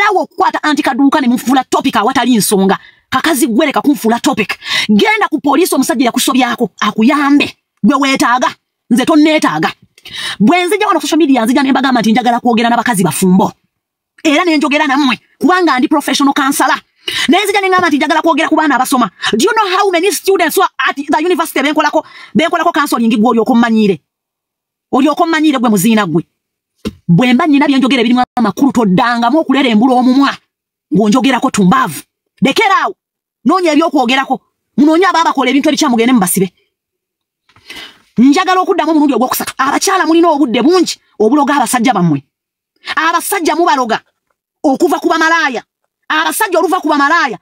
Mulekerawo okukwata anti Kaduuka ne mufuula topic awatali nsonga. Kakazi gwereka kunfuula topic. Genda ku poliisi, omusajja yakusobyako akuyambe. Gwe weetaaga, nze tonneetaaga. Bwe nzija wano social media, nzija ne mbagamba nti njagala kwogera n'abakazi bafumbo, era ne njogera nammwe kubanga ndi professional counselor. Nenzija ne ngamba nti njagala kwogera ku baana abasoma. Do you know how many students who are at the university benkolako counseling? Gwe olyoka ommanyire, olyoka ommanyire gwe muziina gwe. Bwe mba nnina byenjogera ebirimu amakulu, toddangamu okulera embula omumwa ng'onjogerako. Tumbaavu, lekeraawo, noonya ebyokwogerako, munoonye aba abakola ebintu ebikyamu, mugende mubasibe. Njagala okuddamu omulundi ogwokusatu, abakyala mulina obudde bungi obuloga abasajja bammwe. Abasajja mubaloga okuva ku bamalaaya. Abasajja oluva ku bamalaaya,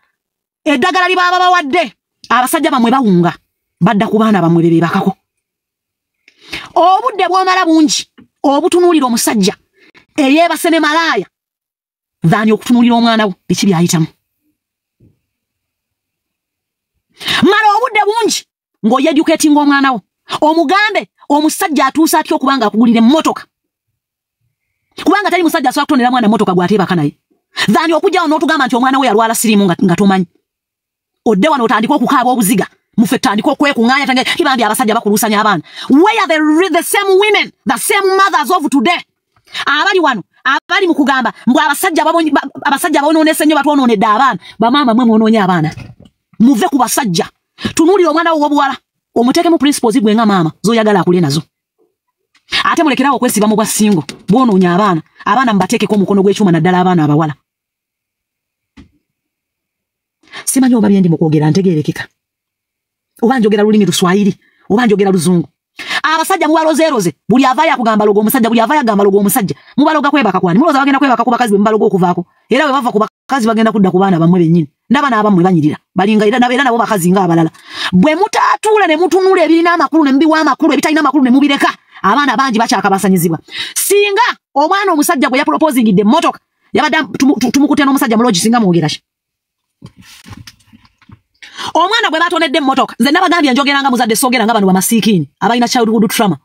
eddagala libaaba bawadde, abasajja bammwe bawunga, badda ku baana bammwe bebebakako. Obudde bwomala bungi obutunuulira omusajja eyeebase ne malaaya than okutunuulira omwana wo biki byayitamu. Mala obudde bungi ng'oyeducatinga omwana wo, omugambe omusajja atuusa atya okuba nga akugulira emmotoka, kubanga tali musajja asobola kutondera mwana emmotoka gw'ateebaka naye, than okujjawo n'otugamba nti omwana we yalwala siriimu nga tomanyi. Odde wano otandike okukaaba obuziga, mufe tutandike okwekuŋŋaanya tange kibambi abasajja bakuluusanya abaana. Where the same women, the same mothers of today abali wano, abali mu kugamba mbu abasajja abonoonese nnyo, batwonoonedde abaana. Bamaama, mwe mwonoonye abaana. Muve ku basajja. Tunuulira omwana wo ow'obuwala, omuteekemu principles gwe nga maama z'oyagala akule nazo. Ate mulekerawo okwesiba mu bwa single, bwonoonya abaana. Abaana mubateekeko omukono gw'ekyuma, naddala abaana abawala. Simanyi oba byendi mu kwogera ntegeerekeka, oba njogera lulimi Luswayiri, oba njogera Luzungu. Abasajja mubalozeeroze. Buli avaayo akugamba loga omusajja, buli avaayo agamba loga omusajja. Mubaloga kwebaka kwani? Mulowooza bagenda kwebaka ku bakazi bwe mubaloga okuvaako? Era bwe bava ku bakazi, bagenda kudda ku baana bammwe bennyini. Ndaba n'abammwe banyirira, balinga era nabo bakazi ng'abalala. Bwe mutaatuula ne mutunula ebirina amakulu ne mubiwa amakulu, ebitalina amakulu ne mubireka, abaana bangi bakyakabasanyizibwa. Singa omwana omusajja gwe yaproposingidde emmotoka yabadde tumukutte n'omusajja mu lodge, singa mwogera ki? Omwana gwe batonedde emmotoka, nze nabagambye njogera nga muzadde, soogera nga bano bamasiikiini abalina childhood trauma.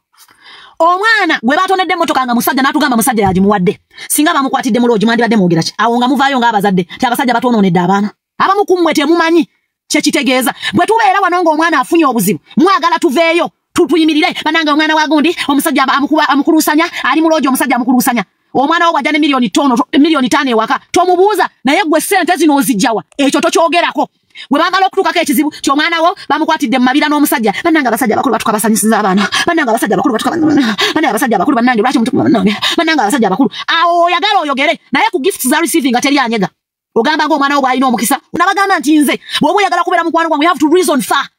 Omwana gwe batonedde emmotoka nga musajja n'atugamba musajja yagimuwadde, singa bamukwatidde mu lodge, mwandibadde mwogera ki awo nga muvaayo ng'abazadde ti abasajja batwonoonedde abaana? Abamu ku mmwe temumanyi kyekitegeeza. Bwe tubeera wano ng'omwana afunye obuzibu, mwagala tuveeyo tuyimirire, banange omwana wa gundi omusajja amukuluusanya, ali mu lodge, omusajja amukuluusanya. Omwana wo bw'ajja ne 5 million, 5 million ewaka, tomubuuza, "Naye gwe ssente zino ozijjawa?" Ekyo tokyogerako. Bwe bamala okutuukako ekizibu ky'omwana wo bamukwatidde mu mabira n'omusajja, bannange abasajja abakulu batukabasanyisiza abaana, bannange abasajja abakulu batuka, bannange abasajja abakulu, bannange lwaki mutu, bannange, bannange abasajja abakulu. Awo oyagala oyogere, naye ku gifts za receiving nga teri anyega. Ogamba ng'omwana wo bw'alina omukisa. Nabagamba nti nze bw'oba oyagala kubeera mukwano gwange, you have to reason far.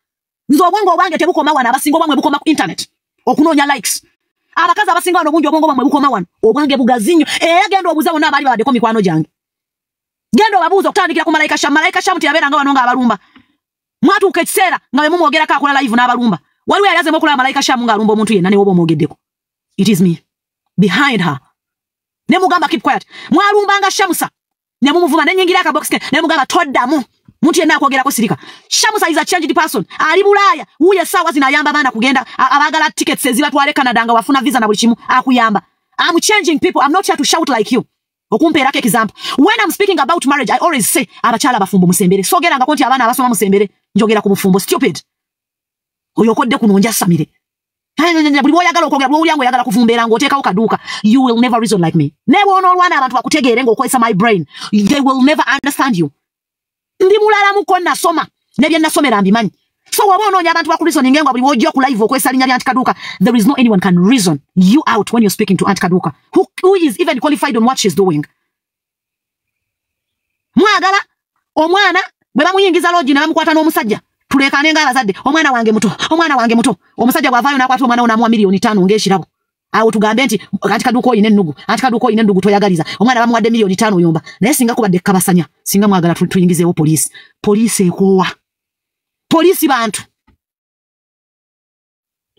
Nze obwongo obwange tebukoma wano. Abasinga obwamwe bukoma ku internet okunoonya likes. Abakazi abasinga wano obungi obwongo bwamwe bukoma wano, obwange bugazi nnyo. Era genda obuuze bonna abaali babaddeko mikwano gyange, genda obabuuza okutandikira ku Malayika Shamu. Malayika Shamu teyabeeranga wano ng'abalumba. Mwatuuka ekiseera nga bwe mumwogerako akola live n'abalumba. Waliwo yali azemu okulaba Malayika Shamu ng'alumba omuntu yenna ne woba omwogeddeko? It is me behind her ne mugamba, "Keep quiet." Mwalumbanga Shamusa ne mumuvuma, ne nyingira akabox ke ne mugamba, "Toddamu, muntu yenna akwogerako sirika." Shamusa is a changed person, ali Bulaaya wuyo essaawa zino, ayamba abaana kugenda, abaagala tickets ezibatwala e Canada, nga wafuna visa na buli kimu akuyamba. I'm changing people. I'm not here to shout like you okumpeerako example. When I'm speaking about marriage, I always say abakyala abafumbo musembere. Sogerangako nti abaana abasoma musembere. Njogera ku bufumbo. Stupid oyo okodde kuno njasamire. Buli bwoyagala okwogera, bwowulya nga oyagala kuvumbeera ng'oteekawo kaduuka, you will never reason like me. Ne bw'onoolwana abantu bakutegeere ng'okozesa my brain, they will never understand you. Ndi mulalamuko, nasoma ne bye nasomera mbimanyi. So woba onoonya abantu bakureasoninga nga buli wojja ku live okozesa linnya lya Auntie Kaduuka, there is no anyone can reason you out when you're speaking to Auntie Kaduuka, who is even qualified on what she's doing. Mwagala omwana bwe bamuyingiza lodge ne bamukwata n'omusajja, tulekane ng'abazadde, "Omwana wange muto, omwana wange muto." Omusajja bw'avaayo n'akwata omwana wo n'amuwa 5 million ng'ekirabo, awo tugambe nti anti Kaduuka oyina ennugu, anti Kaduuka oyina ennugu, toyagaliza omwana bamuwadde 5 million oyomba. Naye singa kubadde kabasanya, singa mwagala tuyingizeewo poliisi. Poliisi ekoowa, poliisi bantu,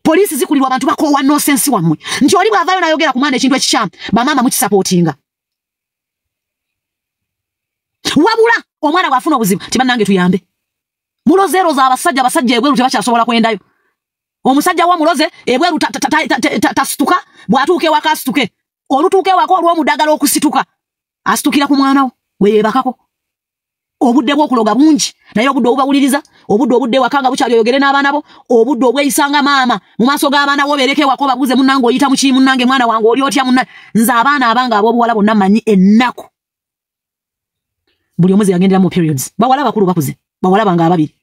poliisi zikulirwa abantu bakoowa nonsense wammwe. Nti oli bw'avaayo n'ayogera ku mwana ekintu ekikyamu, bamaama mukisapootinga. Wabula omwana bw'afuna obuzibu, tibannange tuyambe. Mulozeeroza abasajja. Abasajja ebweru tebakyasobola kwendayo. Omusajja wa muloze ebweru tasituka, bw'atuuka ewaka asituke, olutuuka ewaka olw'omuddagala okusituka, asitukira ku mwana wo. Gwe yeebakako. Obudde bw'okuloga bungi, naye obudde obubawuliriza, obudde obudde waka nga bukyali oyogere n'abaana bo, obudde obweyisanga maama mu maaso g'abaana bo, obeereko ewaka obabuuze, munnange oyita mu ki, munnange mwana wange oli otya, munna. Nze abaana abange ab'obuwala bonna mmanyi ennaku buli omu ze yagendera mu periods. Bawala bakulu bakuze, bawala bange ababiri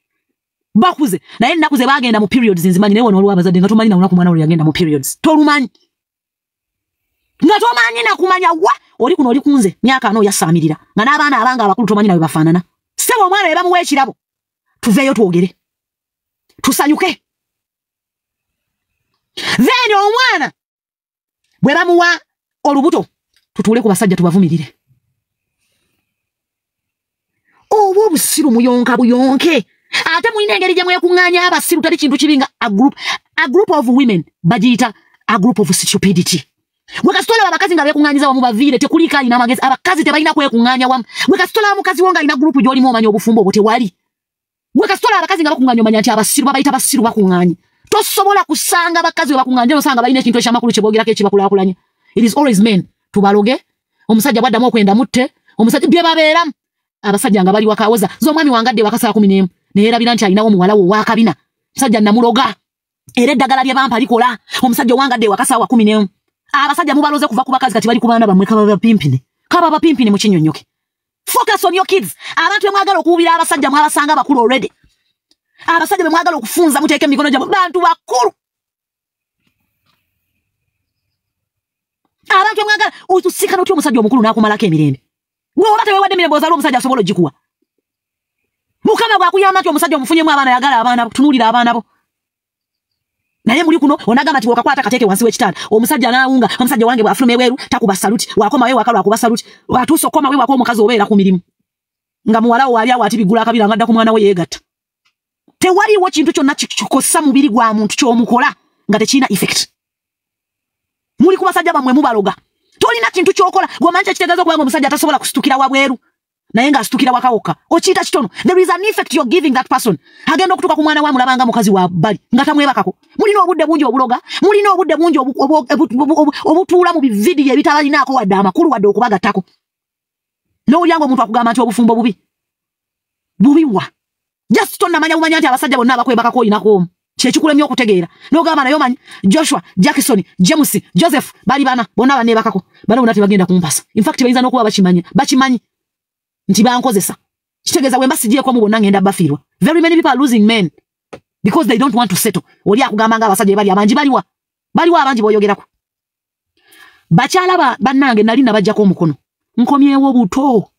bakuze, naye ennaku ze baagenda mu periods nzimanyi. Naye wano waliwo abazadde nga tomanyi na lunaku mwana we yagenda mu periods, tolumanyi, nga tomanyi na kumanya wa oli kuno oli kunze myaka ano yasaamirira, nga n'abaana abange abakulu tomanyi nawe bafaanana. Ssebo, omwana we bamuwa ekirabo, tuveeyo twogere tusanyuke. Then omwana bwe bamuwa olubuto, tutuule ku basajja tubavumirire. Oba obusiru muyonka buyonke, ate mulina engeri gye mwekuŋŋaanya abasiru. Tali kintu kibi nga a group of women, bagiyita a group of stupidity. Gwe kasita olaba abakazi nga beekuŋŋaanyiza wamu, baviire, tekuliiko alina amagezi. Abakazi tebalina kwekuŋŋaanya wamu. Gwe kasita olaba mukazi wo ng'alina group gy'olimu, omanya obufumbo obwo tewali. Gwe kasita olaba abakazi nga bakuŋŋaanya, omanya nti abasiru, babayita basiru bakuŋŋaanye. Tosobola kusanga bakazi we bakuŋŋaanye nosanga balina ekintu ekyamakulu kye boogerako ekibakulaakulanya. It is always men. Tubaloge, omusajja bwaddamu okwenda mutte, omusajja bye babeeramu. Abasajja nga bali wakawoza z'omwami wange adde waka saa 11, neyeerabira nti alinawo muwala we owakabina. Musajja namuloga, era eddagala lye bampa likola. Omusajja owange adde waka saawa 11. Abasajja mubaloze kuva ku bakazi, kati bali ku baana bammwe. Kaba bapimpine, kaba bapimpine, mukinyonnyoke. Focus on your kids. Abantu bemwagala okuwubira abasajja mwabasanga bakulu already. Abasajja bemwagala okufunza, muteeke emikono gyammwe, bantu bakulu. Abantu bemwagala otusikana otya omusajja omukulu n'akumalako emirembe? Gwe oba teweewadde emirembe, ozaala omusajja asobola ogikuwa? Mukama bwakuyamba nti omusajja omufunyemu abaana, yagala abaana bo, tunuulira abaana bo. Naye muli kuno onagamba nti wokakwata kateeke wansi w'ekitanda, omusajja n'awunga. Omusajja wange bw'afuluma ebweru takuba saluti, wakomawo ewaka lwakuba saluti. Atuuse okukomawo ewaka, omukazi obeera ku mirimu, nga muwala wo ali awo ati biggula akabira, nga adda ku mwana we yeegatta. Tewaliwo kintu kyonna kikosa mubiri gwa muntu ky'omukola nga tekirina effect. Muli ku basajja bammwe mubaloga. Tolina kintu ky'okola gwomanyi kyekitegeeza okubanga omusajja tasobola kusitukira wabweru, naye ng'asitukira waka wokka, okiyita kitono. There is an effect you're giving that person. Agenda okutuuka ku mwana we amulabanga mukazi wa bbali nga tamwebakako. Mulina obudde bungi obuloga, mulina obudde bungi obutuula mu bividiyo ebitabalinaako wadde amakulu wadde okubagattako. N'owulira nga omuntu akugamba nti obufumbo bubi. Bubiwa? Just tonnamanya bumanya nti abasajja bonna abakwebakako olinako omu. Kyekikulemya okutegeera n'ogamba, naye omanyi Joshua, Jackson, James, Joseph bali bana, bonna banneebakako, bano bonna tebagenda kumpasa. Infact bayinza n'okuba bakimanya, bakimanyi nti bankozesa. Kitegeeza bwe mba sigyeko mu bonna, ngenda bafiirwa. Very many people are losing men because they don't want to settle. Oli akugamba nga abasajja bali abangi. Baliwa? Baliwa abangi boyogerako? Bakyala ba bannange, nali nabajjako omukono, nkomyewo buto.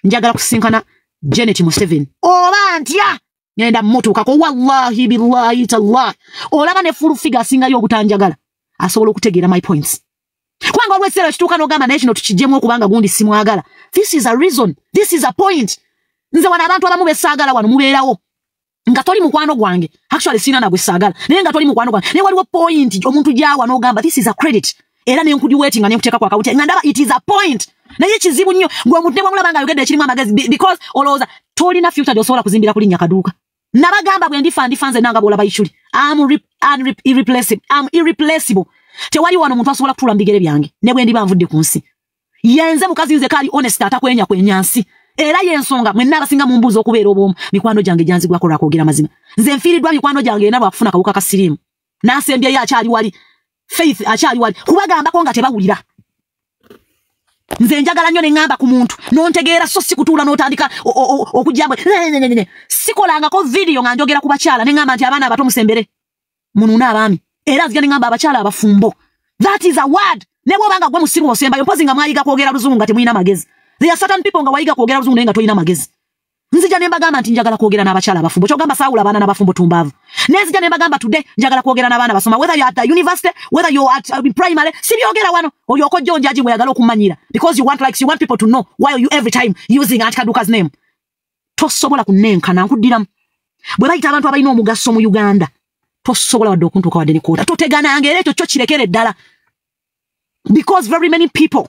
Njagala kusinkana Janet Museveni, oba ntya ngenda mmutuukako. Wallahi, billahi, tallahi, olaba ne full figure asingayo obutanjagala asobola okutegeera my points, kubanga waliwo ekiseera ekituuka n'ogamba, naye kino tukiggyemu okubanga gundi simwagala. This is a reason, this is a point. Nze wano abantu abamu besaagala wano mubeerawo nga toli mukwano gwange. Actually sina nagwe saagala, naye nga toli mukwano gwange, naye waliwo point omuntu gyawa n'ogamba, this is a credit, era nenkudiweti nga nenkuteeka ku akawunti nga ndaba it is a point. Naye kizibu nnyo gwe omuntu ne bwamulaba nga ayogedde ekirimu amagezi, because olowooza tolina future gy'osobola kuzimbira ku linnya kaduuka. Nabagamba bwe ndifa, ndifa nze nanga bw'olaba ichuli. I'm irreplaceable. I'm irreplaceable. Tewali wano omuntu asobola kutuula mu bigere byange ne bwe ndiba nvudde ku nsi. Yenze mukazi nze kali honest, atakwenya kwenya nsi. Era yensonga mwenna abasinga mumbuuza okubeera obwomu, mikwano gyange gyanzigwako lwakwogera mazima. Nze nfiiriddwa mikwano gyange ena lwakufuna kawuka ka siriimu. N'asembyeyo akyali wali, Faith akyali wali, kubagambako nga tebawulira. Nze njagala nnyo ne ŋŋamba ku muntu n'ontegeera, so si kutuula n'otandika okujjambwe. Sikolangako vidiyo nga njogera ku bakyala ne ŋŋamba nti abaana abato musembere munuune abaami. Era nzija ne ŋŋamba abakyala abafumbo. That is a word. Ne bw'oba nga gwe musiru osembayo, mpozi nga mwayiga kwogera luzungu nga temulina magezi. There are certain people nga wayiga kwogera luzungu naye nga tolina magezi. Nzija ne mbagamba nti njagala kwogera n'abakyala abafumbo. Kyogamba saawula abaana n'abafumbo tumbaavu. Nenzija ne mbagamba today njagala kwogera n'abaana basoma, whether you're at the university, whether you're at primary. Sibyogera wano olyoka ojja onjaji bweyagala okumanyira because you want likes, you want people to know why you every time using Aunt Kaduka's name. Tosobola kunenkana. Nkuddiramu, bwe bayita abantu abalina omugaso mu Uganda, tosobola wadde okuntuuka wadde nekoota. Totegananga, era ekyo kyo kirekere ddala, because very many people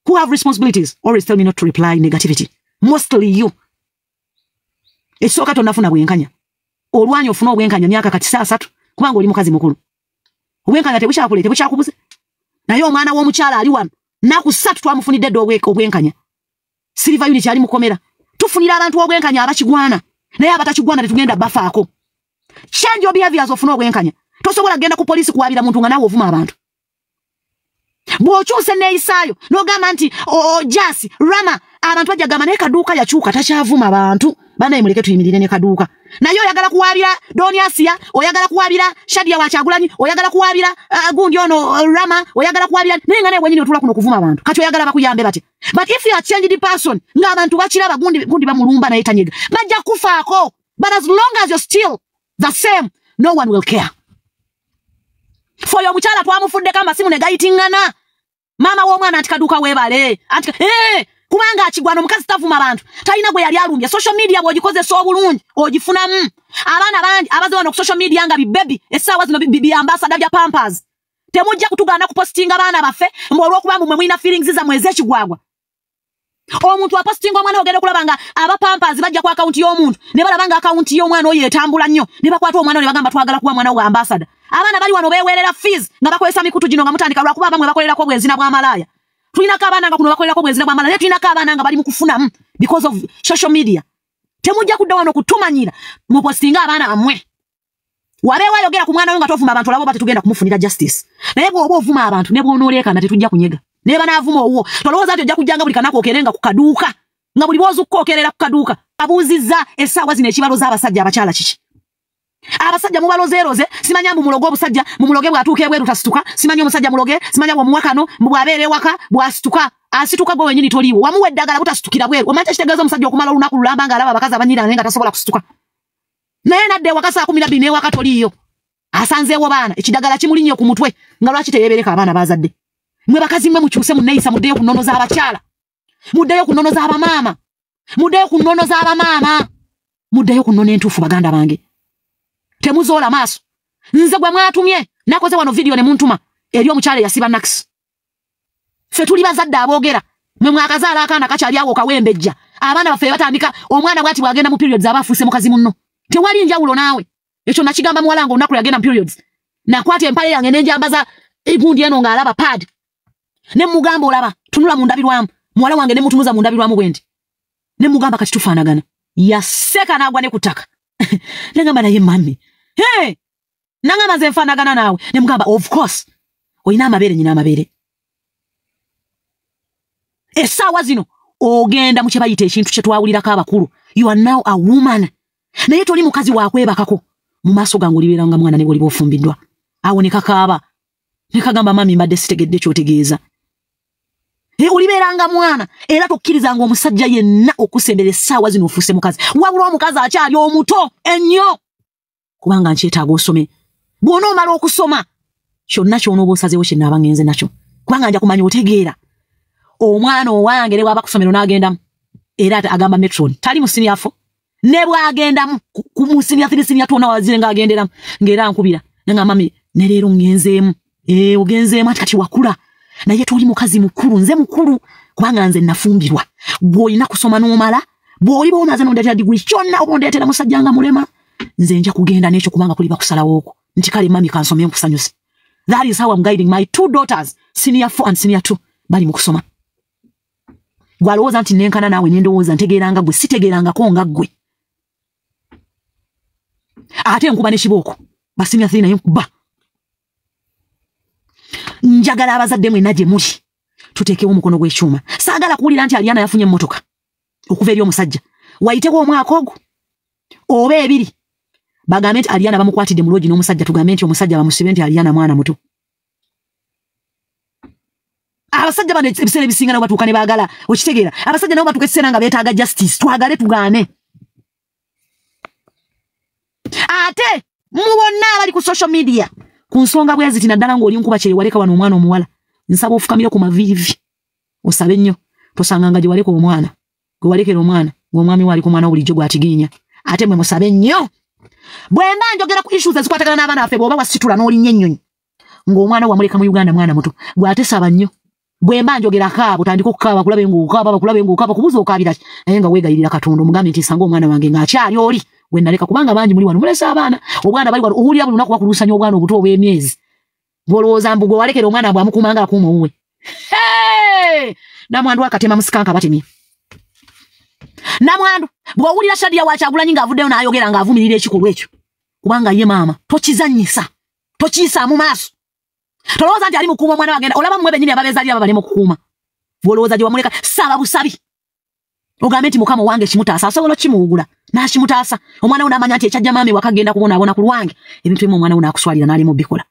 who have responsibilities always tell me not to reply negativity, mostly you. Ekisooka, tonnafuna bwenkanya. Olwanya ofune obwenkanya myaka kati 3, kubanga oli mukazi mukulu. Obwenkanya tebukyakule, tebukyakubuze. Naye omwana w'omukyala ali wano, nnaku 3 twamufunidde dda obwenkanya. Silver unit ali mukomera. Tufunira abantu obwenkanya abakigwana, naye abatakigwana tetugenda bafaako. Change your behaviors ofuna obwenkanya. Tosobola kugenda ku poliisi kuwabira muntu nga naawe ovuma abantu. Bw'okyusa enneeyisaayo n'ogamba nti Jasi Rama, abantu bajja gamba naye Kaduuka yakyuka takyavuma bantu. Banaye muleke tuyimirire ne Kaduuka. Naye oyagala kuwabira Doni Asia, oyagala kuwabira Shadia wa Kyagulanyi, oyagala kuwabira gundi ono Rama, oyagala kuwabira naye nga naye wenyini otula kuno kuvuma abantu. Kati oyagala bakuyambe batya? But if you are changed person, ng'abantu bakiraba gundi gundi bamulumba naye tanyega, bajja kufaako. But as long as you're still the same, no one will care. For yo omukyala twamufuddeko amasimu ne gayitingana. Maama w'omwana anti Kaduuka weebale, anti kubanga akigwana omukazi tavuma bantu, talina gwe yali alumbye. Social media bw'ogikozesa obulungi ogifunamu. Abaana bangi abaze wano ku social media nga bibebi essaawa zino bi ambassador bya Pampers. Temujja kutugaana kupostinga baana baffe mbu olw'okuba mbu mwe mulina feelings zammwe ez'ekigwagwa. Omuntu apostinga omwana ogenda okulaba nga aba Pampers bajja ku akawunti y'omuntu ne balaba nga akawunti y'omwana oyo etambula nnyo, ne bakwata omwana ne bagamba twagala kuwa mwana wa ambassador. Abaana bali wano beewerera fees nga bakozesa mikutu gino nga mutandika lwakuba abamwe bakolerako obwenzi na bwamalaaya. Tulinako abaana nga kuno bakolerako obwenzi na bwamalaaya, naye tulinako abaana nga bali mu kufunamu because of social media. Temujja kudda wano kutumanyira mupostinga abaana bammwe. Wabeewo ayogera ku mwana we nga tovuma abantu, olaba oba tetugenda kumufunira justice. Naye bw'oba ovuma abantu ne bw'onooleekaana tetujja kunyega. Naye banaavuma owuwo, tolowooza nti ojja kujjanga buli kanaku okeerenga ku kaduuka, nga buli bw'ozukka okeerera ku kaduuka. Abuuzizza essaawa zino ekibalo z'abasajja abakyala kiki? Abasajja mubalozeeroze, simanya mbu muloge obusajja, mumuloge bw'atuuka ebweru tasituka, simanya omusajja muloge, simanya bw'omuwa kano, mbu bw'abeera ewaka bw'asituka, asituka gwe wennyini toliiwo. Wamuwa eddagala butasitukira bweru. Omanyi ekitegeeza omusajja okumala olunaku lulamba ng'alaba abakazi abanyirira naye nga tasobola kusituka. Naye nadda ewaka saa 12 n'ewaka toliiyo. Asanzeewo baana, ekiddagala kimulinnye ku mutwe nga lwaki teyeebereka abaana b'azadde. Mwe bakazi mmwe mukyuse munneeyisa, muddeyo ku nnono z'abakyala, muddeyo ku nnono z'abamaama, muddeyo ku nnono z'abamaama, muddeyo ku nnono entuufu baganda bange. Temuzoola maaso. Nze gwe mwatumye nakoze wano video ne muntuma eri omukyala eyasiba nakisi. Ffe tuli bazadde aboogera. Mwe mwakazaala akaana kakyali awo kawembejja. Abaana baffe batandika omwana bw'ati bw'agenda mu periods aba afuuse mukazi munno. Tewali njawulo naawe. Ekyo nakigamba muwala nga olunaku yagenda mu periods. Nakwata empale yange ne njambaza egundi eno ng'alaba pad. Ne mugamba olaba tunula mu ndabirwamu. Muwala wange ne mutunuza mu ndabirwamu bwe nti. Ne mugamba kati tufaanagana. Yaseka n'agwa ne ku ttaka. Nangamba naye mami. Hey! Nangamba nze nfaanagana naawe. Ne mugamba of course. Olina amabeere nyina amabeere. Essaawa zino ogenda mu kye bayita ekintu kye twawulirako abakulu. You are now a woman. Naye toli mukazi wakwebakako. Mu maaso gange olibeera nga mwana ne bw'oliba ofumbiddwa. Awo ne kakaaba. Ne kagamba mami mbadde sitegedde ky'otegeeza. Olibeera nga mwana era tokkirizanga omusajja yenna okusembera essaawa zino ofuuse mukazi. Wabula omukazi akyali omuto ennyo. Kubanga nkyetaaga osome. Bw'onoomala okusoma kyonna ky'onooba osazeewo kye naaba ngenze nakyo. Kubanga nja kumanya otegeera. Omwana owange ne bw'aba ku ssomero n'agendamu era agamba matron tali mu senior 4 ne bw'agendamu mu senior 3 senior 2 nawazire ng'agenderamu ng'era ankubira nangamba mami ne leero ngenzeemu. Ogenzeemu ati kati wakula. Naye toli mukazi mukulu, nze mukulu kubanga nze nafumbirwa. Bw'olina kusoma n'omala, bw'oliba omaze n'ondeetera degree kyonna oba ondeetera musajja nga mulema, nze nja kugenda n'ekyo kubanga kuliba kusalawo okwo. Nti kale mami kansome nkusanyuse. That is how I'm guiding my two daughters, senior 4 and senior 2, bali mu kusoma. Gwalowooza nti nenkana naawe ne ndowooza ntegeeranga gwe, sitegeerangako nga ggwe. Ate nkuba ne kibooko, ba senior 3 naye nkuba. Njagala abazadde mwenna gye muli tuteekewo omukono gw'ekyuma. Saagala kuwulira nti Aliana yafunye emmotoka okuva eri omusajja. Wayitewo omwaka ogwo oba ebiri bagambe nti Aliana bamukwatidde mu loogi n'omusajja, tugambe nti omusajja bamusibe nti Aliana mwana muto. Abasajja bano ebiseera ebisinga nabo batuuka ne baagala, okitegeera. Abasajja nabo batuuka ekiseera nga beetaaga justice, twagale tugaane. Ate mu bonna abali ku social media ku nsonga bwe ziti naddala ng'oli nkuba kye waleka wano omwana omuwala, nsaba ofukamire ku maviivi osabe nnyo, tosanganga gye waleka omwana, gwe walekera omwana ng'omwami we ali ku mwana bulijjo gw'atigiinya. Ate mwe musabe nnyo. Bwe mba njogera ku issues ezikwatagana n'abaana baffe, bw'oba wasitula n'olinnya ennyonyi ng'omwana wamuleka mu Uganda mwana muto, gw'ate saba nnyo. Bwe mba njogera kaaba, otandika okukaaba, bakulabe ng'okaaba, bakulabe ng'okaaba, kubuuza okaabira ki? Naye nga weegayirira Katonda omugambe nti nsanga omwana wange ng'akyali oli we naleka, kubanga bangi muli wano mulese abaana, obwana bali wano, owulira buli lunaku bakulusanya obwana obuto obw'emyezi. Gw'olowooza mbu gwe walekera omwana bw'amukuuma ng'akuuma owuwe. Hey! Namwandu akatema musikanka batemye. Namwandu bw'owulira Shadia wa Kyagulanyi ng'avuddeyo n'ayogera ng'avumirira ekikolwa ekyo, kubanga ye maama tokizannyisa, tokiyisaamu maaso. Tolowooza nti ali mukuuma omwana wagenda. Olaba mmwe bennyini ababeezaalira babalema okukuuma. Bw'olowooza gye wamuleka, saba busabi ogambe nti Mukama wange kimutaasa, asobola okimuwugula n'akimutaasa. Omwana wo n'amanya nti ekyajja maama ewaka agenda kubonaabona ku lwange, ebintu ebimu omwana wo n'akuswalira n'alema obikola.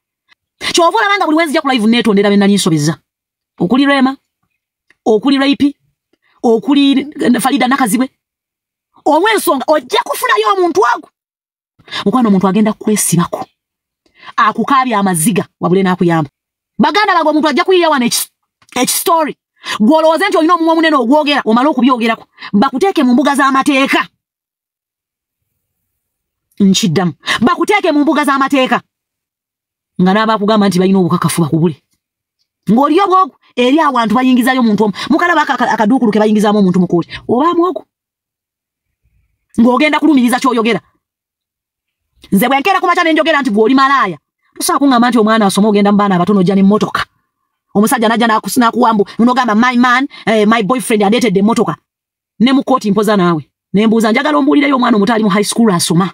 Ky'ova olaba nga buli wenzija ku live neetondera be nali nsobezza, okuli Rema, okuli Raipi, okuli Farida Nakazibwe. Olw'ensonga ojja kufunayo omuntu ogwo, mukwano, omuntu agenda kwesibako akukaabya amaziga wabule n'akuyamba. Baganda bange, omuntu ajja kuyiya wano ekistori, gw'olowooze nti olina omumwa omunene ogwogera, omale okubyogerako bakuteeke mu mbuga z'amateeka. Nkiddamu, bakuteeke mu mbuga z'amateeka nga n'abakugamba nti balina obukakafu bakubule ng'oli obwogu. Eri awantu bayingizayo omuntu omu, mukalaba akaduukulu ke bayingizaamu omuntu mu kooti, obaamu ogwo ng'ogenda kulumiriza ky'oyogera. Nze bwe nkeera ku makya ne njogera nti gw'oli malaaya, tosobola kuŋŋamba nti omwana asoma ogenda mu baana abatono ojja n'emmotoka, omusajja najja n'akuwambu n'ogamba my man, my boyfriend andeetedde emmotoka. Ne mu kooti mpoza naawe ne mbuuza, njagala ombuulireyo omwana omuto ali mu high school asoma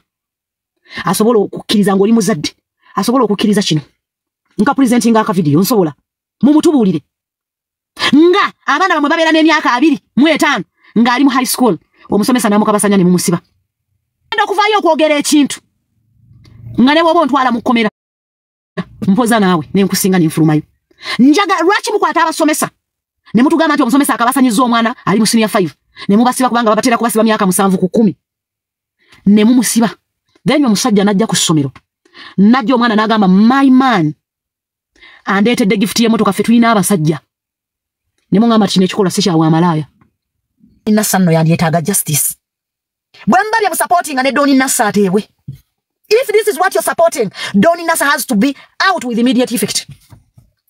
asobola okukkiriza ng'oli muzadde, asobola okukkiriza kino nka presentinga akavidiyo. Nsobola mumutubuulire nga abaana bamwe babeera n'emyaka 25 ng'ali mu high school, omusomesa n'amukabasanya ne mumusiba. Genda okuvaayo okwogera ekintu nga ne bw'oba ontwala mu kkomera, mpoza naawe nenkusinga nenfulumayo. Njaga lwaki mukwata abasomesa ne mutugamba nti omusomesa akabasanyiza omwana ali mu senior 5 ne mubasiba, kubanga babatera kubasiba myaka 7 ku 10 ne mumusiba. Then omusajja n'ajja ku ssomero, n'ajja omwana n'agamba my man andeetedde gift y'emmotoka, ffe tulina abasajja. Ne muŋŋamba nti kino ekikolwa si kya bwamalaaya. Nassa nno yandyetaaga justice. Bwe muba bye musupportinga ne Don Nassa ateebwe. If this is what you're supporting, Don Nassa has to be out with immediate effect,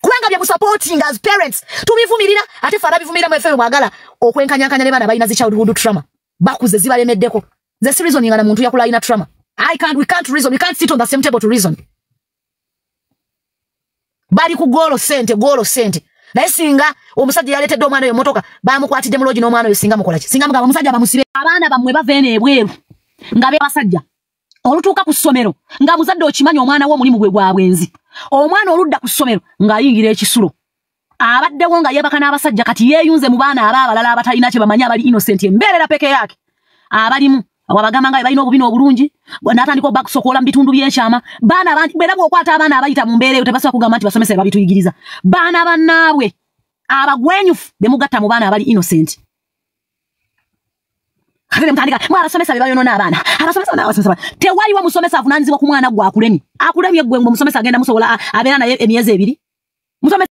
kubanga bye musupporting as parents tubivumirira. Ate ffe ababivumirira mu ffe mwagala okwenkanyankanya ne baana balina zi childhood trauma, bakuze zibalemeddeko. Nze si reasoning na muntu yakula alina trauma. I can't, we can't reason, we can't sit on the same table to reason. Bali ku golo sente, golo sente. Naye singa omusajja yaleetedde omwana oyo emmotoka bamukwatidde mu lodge n'omwana oyo, singa mukola ki? Singa mugamba omusajja bamusibe. Abaana bammwe bava eno ebweru nga be basajja, olutuuka ku ssomero nga muzadde okimanyi omwana wo omulimu gwe gwa bwenzi. Omwana oludda ku ssomero ng'ayingira ekisulo, abaddewo nga yeebaka n'abasajja, kati yeeyunze mu baana aba abalala abatalina kye bamanyi, abali innocent, embeerera peke yake abalimu wabagamba nga balina obubina obulungi, n'atandika obakusokoola mu bitundu by'ekyama. Baana bangi era bw'okwata abaana abayita mu mbeera eyo tebasobola kugamba nti basomesa babituyigiriza. Baana bannaabwe abagwenyufu be mugatta mu baana abali innocent. Ate ne mutandika mwe abasomesa be bayonoona abaana, abasomesa n'abasomesa. Tewaliwo musomesa avunaanyizibwa ku mwana gwe akulemye. Akulemye gwe ng'omusomesa agenda musobola abeera naye emyezi 2? Musomesa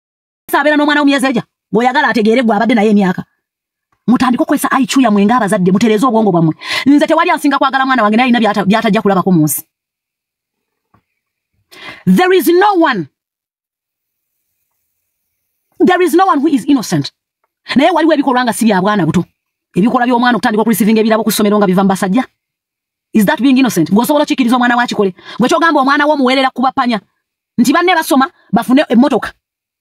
abeera n'omwana w'emyezi eja bw'oyagala ategeere gwe abadde naye emyaka. Mutandike okukozesa IQ yammwe ng'abazadde, mutereeze obwongo bwammwe. Nze tewali ansinga kwagala mwana wange, naye alina by'atajja kulabako mu nsi. There is no one, there is no one who is innocent. Naye waliwo ebikolwa nga si bya bwana buto. Ebikolwa by'omwana okutandika okureceivinga ebirabo ku ssomero nga biva mu basajja, is that being innocent? Ng'osobola okikkiriza omwana wakikole? Gwe kyogamba omwana wo omuweerera kubapanya nti banne basoma bafune emmotoka,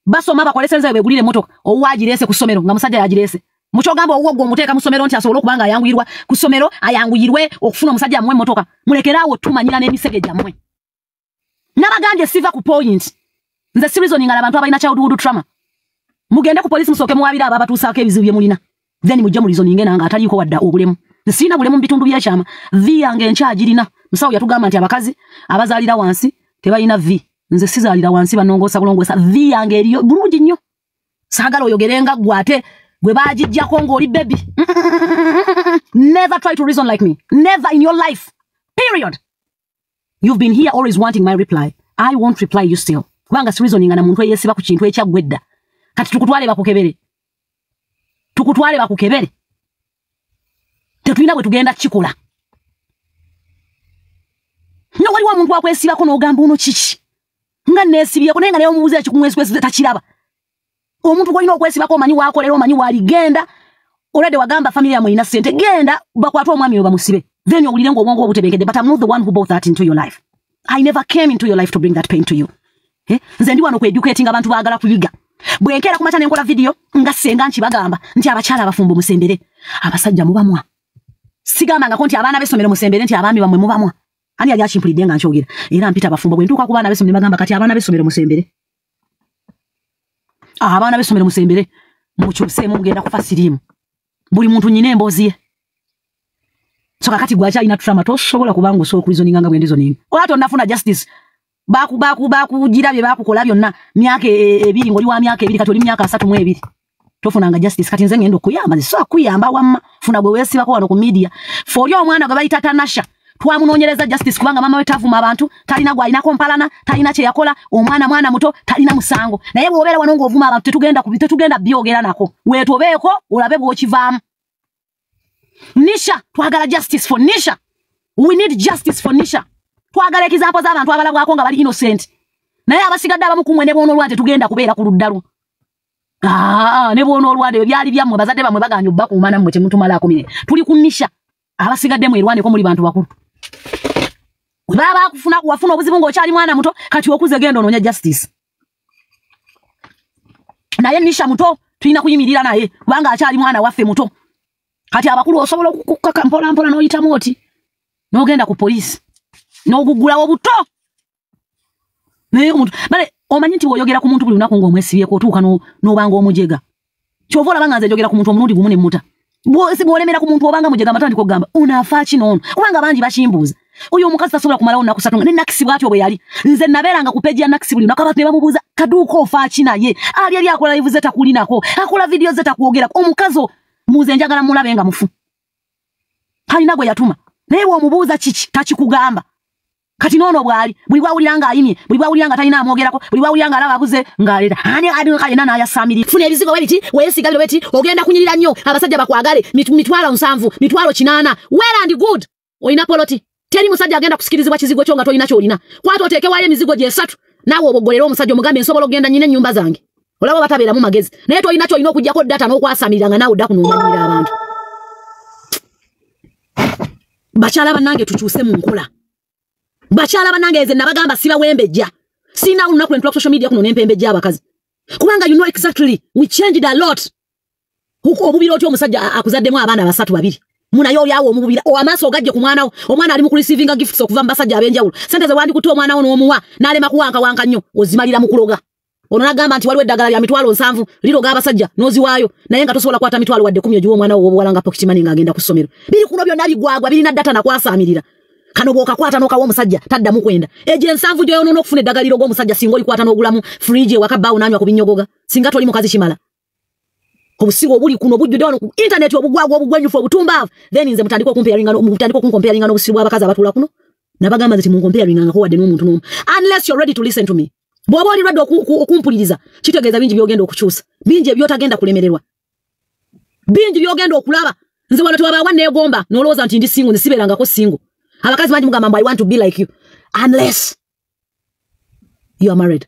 basoma bakole senze begulire emmotoka, owuwo agireese ku ssomero nga musajja yagireese. Mukyogamba owuwo gwe omuteeka mu ssomero nti asobole okuba nga ayanguyirwa ku ssomero, ayanguyirwe okufuna omusajja amuwe emmotoka. Mulekeraawo tumanyira n'emisege gyammwe. Nabagambye siva ku point. Nze si reasoning abantu abalina childhood trauma. Mugende ku polisi musooke muwabire abo abatuusaako ebizibu bye mulina, then mujje mu reasoning nange ataliiko wadda obulemu. Nze sirina bulemu mu bitundu by'ekyama. V yange enkyagirina. Musawo yatugamba nti abakazi abazaalira wansi tebalina V. Nze sizaalira wansi, banongoosa bulongoosa, V yange eriyo bulungi nnyo. Saagala oyogere nga ggwe ate gwe baagiggyako ng'oli baby. Never try to reason like me, never in your life, period. You've been here always wanting my reply. I won't reply you still, kubanga si reasoning na muntu eyeesiba ku kintu ekyaggwa edda. Kati tukutwale bakukebere, tukutwale bakukebere, tetulina bwe tugenda kukikola. No waliwo omuntu akwesibako n'ogamba ono kiki nga neesibyeko, naye nga naye omubuuza ekikumwesikwesize takiraba. Omuntu gw'olina okwesibako omanyi waakolera, omanyi waaligenda. Olwedde wagamba family yammwe erina ssente, genda bakwate omwami oyo bamusibe, then owulire ng'obwongo bwo butebenkedde. But I'm not the one who brought that into your life. I never came into your life to bring that pain to you, eh? Nze ndi wano kweducating abantu baagala kuyiga. Bwe nkeera ku makya ne nkola video nga ssenga nkibagamba nti abakyala abafumbo musembere abasajja mubamwa. Sigambangako nti abaana b'essomero musembere nti abaami bammwe mubamwa. Ani yali akimpulidde nga nkyogera? Era mpita abafumbo bwe ntuuka ku baana b'essomero ne bagamba kati abaana b'essomero musembere. Abaana b'essomero musembere mukyuseemu mugenda kufa siriimu. Buli muntu nnyina emboozi ye. So kakati gwakyalina trauma tosobola kubanga osobola okureasoninga nga bwe ndizoninga. Oba tonnafuna justice. Bakugira bye bakukola byonna myaka 2 ng'oli wa myaka 2 kati oli myaka 32. Tofunanga justice. Kati nze ngenda okuyamba, nze so akuyamba wamma funa gwe weesibako wano ku media. Fe oli omwana gwe bayita Tanasha twamunoonyereza justice kubanga mama we tavuma abantu, talina gw'alinako mpalana, talina kye yakola, omwana mwana muto, talina musango. Naye bw'obeera wano ng'ovuma abantu tetugenda byogera nako. Weetobeeko olabe bw'okivaamu. Nisha, twagala justice for Nisha. We need justice for Nisha. Twagala example z'abantu abalabwako nga bali innocent. Naye abasigadde abamu ku mmwe ne bw'onoolwa tetugenda kubeera ku ludda lwo. Ne bw'onoolwa byali byammwe, bazadde bammwe bagaanye obbakuuma nammwe temutumalaako mire. Tuli ku Nisha. Abasigadde mwerwaneko muli bantu bakulu. Baba akufuna wafuna obuzibu ng'okyali mwana muto, kati okuze genda onoonya justice. Naye Nisha muto tulina kuyimirira naye kubanga akyali mwana waffe muto. Kati abakulu osobola okukaka mpola mpola n'oyitamu oti n'ogenda ku poliisi n'oguggulawo buto. Naye omuntu bale omanyi nti bw'oyogera ku muntu buli lunaku ng'omwesibyeko otuuka n'obanga omujega. Ky'ova olaba nga nze njogera ku muntu omulundi gumu ne mmuta. Bw'olemera ku muntu obanga mujega amatandika okugamba onaafa ki n'ono, kubanga bangi bakimbuuza. Oyo omukazi tasobola kumalawo nnaku 3 ne Nakisi bw'atyo bwe yali. Nze nabeeranga ku page ya Nakisi buli lunaku abantu ne bamubuuza kaduuka ofa ki naye. Ali eri akola live ze takulinako, akola video ze takwogerako. Omukazi muze njagala mulabe nga mufu. Talina gwe yatuma. Naye bw'omubuuza kiki takikugamba. Kati n'ono bw'ali, buli bw'awulira ng'ayimye, buli bw'awulira nga talina amwogerako, buli bw'awulira ng'alaba abuze ng'aleeta. Ani adduka yenna n'ayasamirira. Funa ebizigo bwe biti, weesiga bino bwe biti, ogenda kunyirira nnyo, abasajja bakwagale, mitwalo 7, mitwalo 8. Well and good. Olina poloti. Teri musajja agenda kusikirizibwa kizigo kyo nga tolina ky'olina. Kwata oteekewayo emizigo gye 3, naawe oboggolere omusajja omugambe nsobola okugenda nnyina ennyumba zange. Olaba batabeeramu magezi. Naye tolina ky'olina okuggyako data n'okwasamirira nga naawe odda kunoomanyira abantu. Bakyala bannange tukyuse mu nkola. Bakyala bannange nze nabagamba sibawembejja. Sirina olunaku lwe ntula ku social media kuno n'empembejja abakazi. Kubanga you know exactly we changed a lot. Obubira otya omusajja akuzaddemu abaana 3 2. Munaye oli awo omububira, amaaso ogajje ku mwana wo, omwana ali mu kureceiving gifts okuva mu basajja ab'enjawulo. Ssente ze wandikutte omwana wo n'omuwa n'alema kuwankawanka nnyo, ozimalira mu kuloga. Ono n'agamba nti waliwo eddagala lya mitwalo 7 liroga abasajja n'oziwaayo, naye nga tosobola kukwata mitwalo wadde 10 ogiwe omwana wo ow'obuwala nga pocket money ng'agenda ku ssomero. Biri kuno byonna bigwagwa, birina data nakwasaamirira. Kano bw'okakwata n'okawa omusajja taddamu kwenda. Egyo 7 gy'oyonoona okufuna eddagala liroga omusajja singa olikwata n'ogulamu fridge ewaka bbaawo n'anywa ku binnyogoga, singa toli mukazi kimala. Obusigo obuli kuno bujjudde wano ku internet obugwagwa obugwenyufu obutumbaavu. Then nze mutandike okunkomparinga n'obusiru bw'abakazi abatuula kuno. Nabagamba nti munkomparingangako wadde n'omuntu n'omu. Unless you're ready to listen to me. Bw'oba oli ready okumpuliriza, kitegeeza bingi by'ogenda okukyusa, bingi by'otagenda kulemererwa, bingi by'ogenda okulaba. Nze wano tewabaawa neegomba n'olowooza nti ndi single, nze sibeerangako single. Abakazi bangi mugamba mbu I want to be like you. Unless you are married.